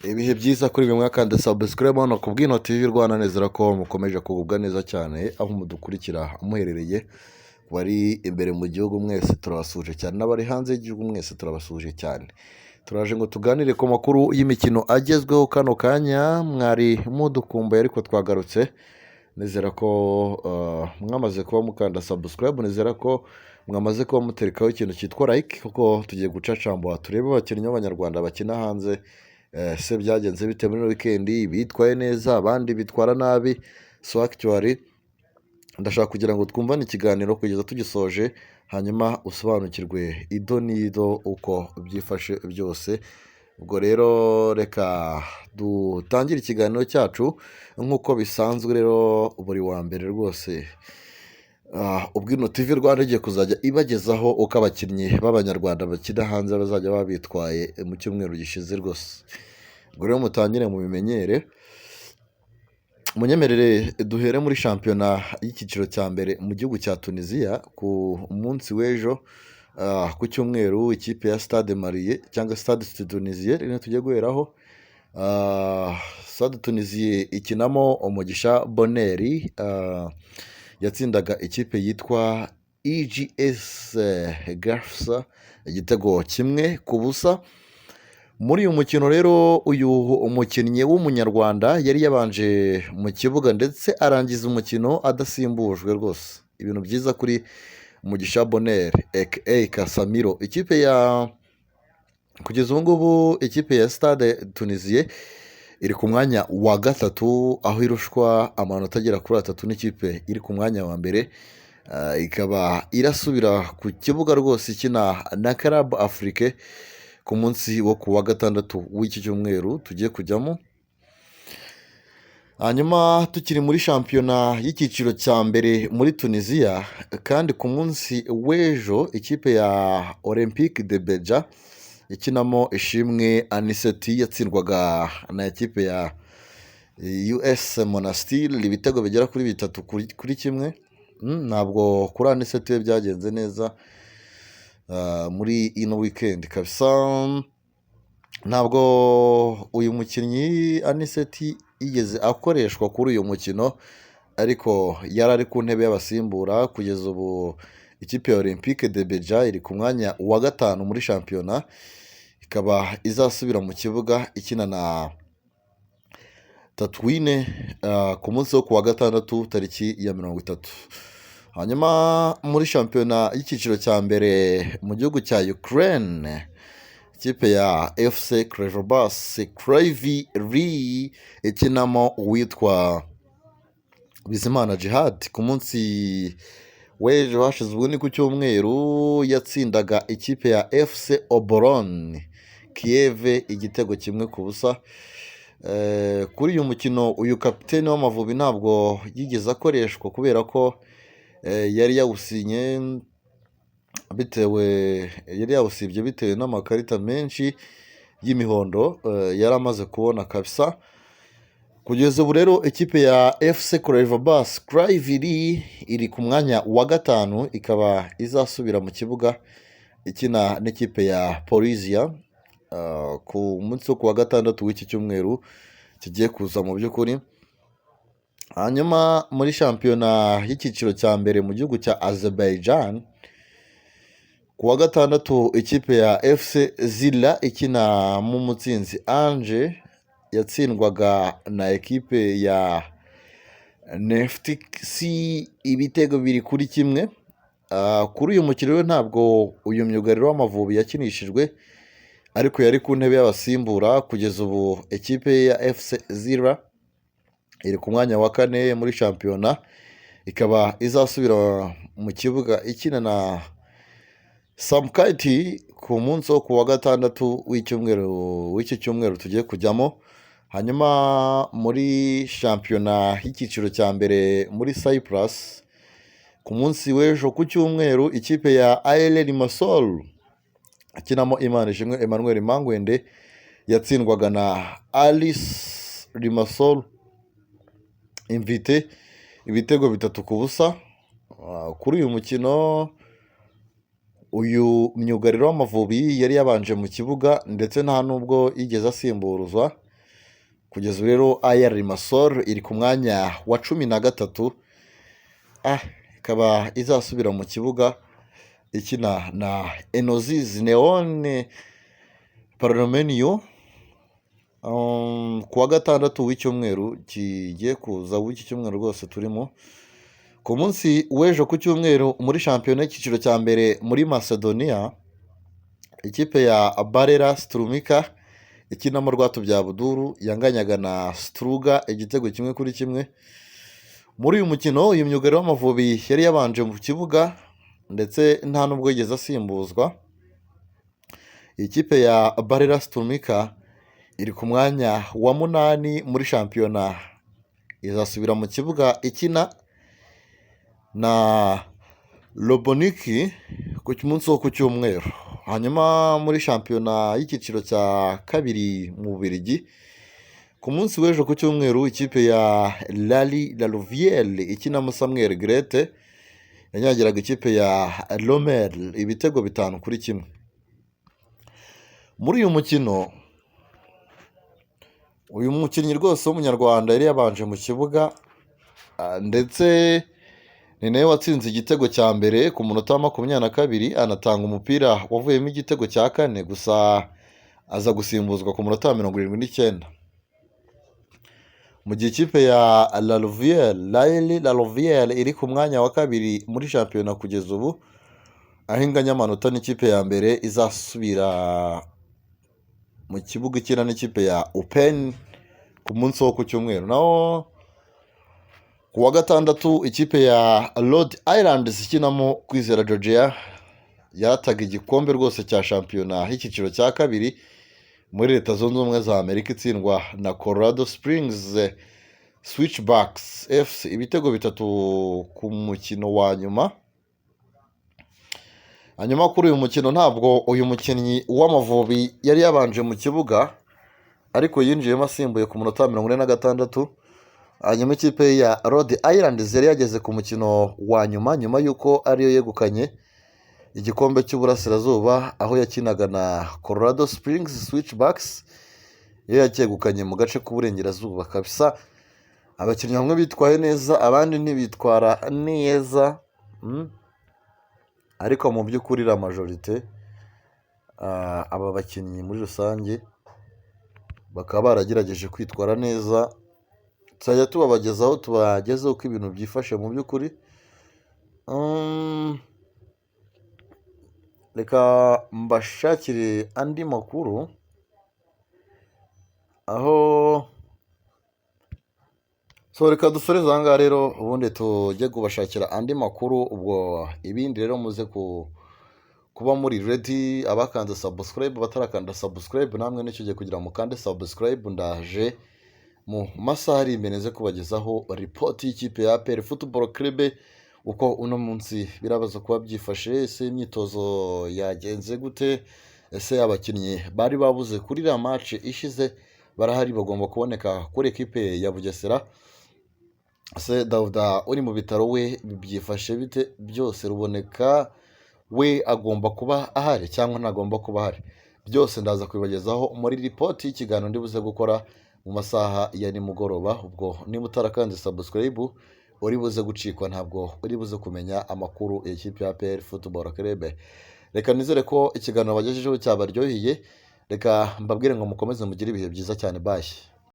Ibihe byiza kuri bimwe kandi subscribe hano ku Bwino TV Rwanda. Nizera ko mukomeje kugubwa neza cyane aho mudukurikira muherereye. Bari imbere mu gihugu mwese turabasuhuje cyane, n'abari hanze y'igihugu mwese turabasuhuje cyane. Turaje ngo tuganire ku makuru y'imikino agezweho kano kanya. Mwari mudukumbuye ariko twagarutse. Nizera ko mwamaze kuba mukanda subscribe, nizera ko mwamaze kuba muterekaho ikintu cyitwa like, kuko tugiye gucacambura turebe abakinnyi b'Abanyarwanda bakina hanze. Se byagenze bite muri weekend? Bitwaye neza, abandi bitwara nabi. So actually ndashaka kugira ngo twumvane ikiganiro kugeza tugisoje, hanyuma usobanukirwe ido n'ido uko byifashe byose. Ubwo rero reka dutangire ikiganiro cyacu nk'uko bisanzwe. Rero buri wa mbere rwose, Ubwino TV Rwanda igiye kuzajya ibagezaho uko abakinnyi b'Abanyarwanda bakina hanze bazajya baba bitwaye mu cyumweru gishize rwose. Ubwo rero mutangire mubimenyere. Munyemerere duhere muri shampiyona y'icyiciro cya mbere mu gihugu cya Tunisia. Ku munsi w'ejo, ku cyumweru, ikipe ya Stade Malien cyangwa Stade Tunisien niyo tugiye guheraho. Stade Tunisien ikinamo Umugisha Bonheur, yatsindaga ikipe yitwa EGS Gafsa igitego 1-0. Muri uyu mukino rero, uyu umukinnyi w'Umunyarwanda yari yabanje mu kibuga ndetse arangiza umukino adasimbujwe rwose. Ibintu byiza kuri Mugisha Bonheur aka Casemiro. Ikipe ya kugeza ubu ngubu, ikipe ya Stade Tunisien iri ku mwanya wa gatatu, aho irushwa amanota agera kuri 3 n'ikipe iri ku mwanya wa mbere. Ikaba irasubira ku kibuga rwose ikina na Club Africain ku munsi wo ku wa gatandatu w'iki cyumweru tugiye kujyamo. Hanyuma tukiri muri shampiyona y'icyiciro cya mbere muri Tunisiya kandi, ku munsi w'ejo ikipe ya Olympique de Beja ikinamo Ishimwe Anicet yatsindwaga na ekipe ya US Monastir ibitego bigera kuri 3-1. Ntabwo kuri Anicet we byagenze neza muri ino weekend kabisa. Ntabwo uyu mukinnyi Anicet yigeze akoreshwa kuri uyu mukino, ariko yari ari ku ntebe y'abasimbura. Kugeza ubu ikipe ya Olympique de Beja iri ku mwanya wa gatanu muri shampiyona, ikaba izasubira mu kibuga ikina na Tetouan ku munsi wo ku wa gatandatu tariki ya 30. Hanyuma muri shampiyona y'icyiciro cya mbere mu gihugu cya Ukraine, ikipe ya FC Kryvbas Kryvyi Rih ikinamo uwitwa Bizimana Djihad, ku munsi w'ejo hashize, ubwo ni ku cyumweru, yatsindaga ikipe ya FC Obolon Kiev igitego 1-0. Kuri uyu mukino uyu kapiteni w'Amavubi ntabwo yigeze akoreshwa kubera ko yari yawusinye bitewe yari yawusibye bitewe n'amakarita menshi y'imihondo yari amaze kubona kabisa. Kugeza ubu rero ikipe ya FC Kryvbas Kryvyi Rih iri ku mwanya wa gatanu, ikaba izasubira mu kibuga ikina n'ikipe ya Polisia ku munsi wo ku wa gatandatu w'iki cyumweru kigiye kuza mu by'ukuri. Hanyuma muri shampiyona y'icyiciro cya mbere mu gihugu cya Azerbaijan, ku wa gatandatu ikipe ya FC Zira ikinamo Mutsinzi Ange yatsindwaga na ekipe ya Neftchi ibitego 2-1. Kuri uyu mukino rero ntabwo uyu myugariro w'Amavubi yakinishijwe, ariko yari ku ntebe y'abasimbura. Kugeza ubu ekipe ya FC Zira iri ku mwanya wa kane muri shampiyona, ikaba izasubira mu kibuga ikina na Sumgayit ku munsi wo ku wa gatandatu w'icyumweru w'iki cyumweru tugiye kujyamo. Hanyuma muri shampiyona y'icyiciro cya mbere muri Cyprus, ku munsi w'ejo ku cyumweru, ikipe ya AEL Limassol ikinamo Imanishimwe Emmanuel Mangwende yatsindwaga na Aris Limassol Invité ibitego 3-0. Kuri uyu mukino uyu myugariro w'Amavubi yari yabanje mu kibuga ndetse nta nubwo yigeze asimburuzwa. Kugeza ubu rero AEL Limassol iri ku mwanya wa 13, ikaba izasubira mu kibuga ikina na Enosis Neon Paralomeniyo ku wa gatandatu w'icyumweru kigiye kuza, w'iki cyumweru rwose turimo. Ku munsi w'ejo ku cyumweru, muri shampiyona y'icyiciro cya mbere muri Macedonia, ikipe ya Barela Strumica ikinamo Rwatubyaye yanganyaga na Struga igitego 1-1. Muri uyu mukino uyu myugariro w'Amavubi yari yabanje mu kibuga, ndetse nta nubwo yigeze asimbuzwa. Ikipe ya Barela Strumica iri ku mwanya wa 8 muri shampiyona, izasubira mu kibuga ikina na Loboniki ku munsi wo ku cyumweru. Hanyuma muri shampiyona y'icyiciro cya kabiri mu Bubiligi, ku munsi w'ejo ku cyumweru, ikipe ya Lali La Louvière ikinamo Samuel Gueulette yanyagiraga ikipe ya Lommel ibitego 5-1. Muri uyu mukino uyu mukinnyi rwose w'umunyarwanda yari yabanje mu kibuga, ndetse ni nawe watsinze igitego cya mbere ku munota wa 22, anatanga umupira wavuyemo igitego cya kane, gusa aza gusimbuzwa ku munota wa 79. Mu gihe ikipe ya La Louvière, Lali La Louvière, iri ku mwanya wa kabiri muri shampiyona kugeza ubu, aho inganya amanota n'ikipe ya mbere, izasubira mu kibuga ikina n'ikipe ya Eupen ku munsi wo ku cyumweru. Naho ku wa gatandatu, ikipe ya Rhode Island ikinamo Kwizera Jojea yarataga igikombe rwose cya shampiyona y'icyiciro cya kabiri muri Leta Zunze Ubumwe za Amerika, itsindwa na Colorado Springs Switchbacks FC ibitego 3 ku mukino wa nyuma. Hanyuma kuri uyu mukino ntabwo uyu mukinnyi w'Amavubi yari yabanje mu kibuga, ariko yinjiyemo asimbuye ku munota wa 46. Hanyuma ikipe ya Rhode Island yari yageze ku mukino wa nyuma nyuma y'uko ariyo yegukanye igikombe cy'uburasirazuba, aho yakinaga na Colorado Springs Switchbacks, yo yacyegukanye mu gace k'uburengerazuba kabisa. Abakinnyi bamwe bitwaye neza, abandi ntibitwara neza, Ariko mu by'ukuri la majorité, aba bakinnyi muri rusange bakaba baragerageje kwitwara neza. Tuzajya tubabagezaho, tubagezeho uko ibintu byifashe mu by'ukuri. Reka mbashakire andi makuru aho. So reka dusoreze aha ngaha rero, ubundi tujye kubashakira andi makuru. Ubwo ibindi rero muze kuba muri ready. Abakanze subscribe, batarakanda subscribe, namwe nicyo gihe kugira ngo mukande subscribe. Ndaje mu masaha ari imbere nze kubagezaho ripoti y'ikipe ya APR Football Club, uko uno munsi birabaza kuba byifashe. Ese imyitozo yagenze gute? Ese abakinnyi bari babuze kuri iriya match ishize barahari, bagomba kuboneka kuri ekipe ya Bugesera? Ese Dawuda uri mu bitaro we byifashe bite? Byose, Ruboneka we agomba kuba ahari cyangwa ntagomba kuba ahari? Byose ndaza kubibagezaho muri ripoti y'ikiganiro ndi buze gukora mu masaha ya nimugoroba. Ubwo niba utarakanze subscribe uri buze gucikwa, ntabwo uri buze kumenya amakuru y'ikipe ya APR Football Club. Reka nizere ko ikiganiro bagejejeho cyabaryoheye. Reka mbabwire ngo mukomeze mugire ibihe byiza cyane. Bye.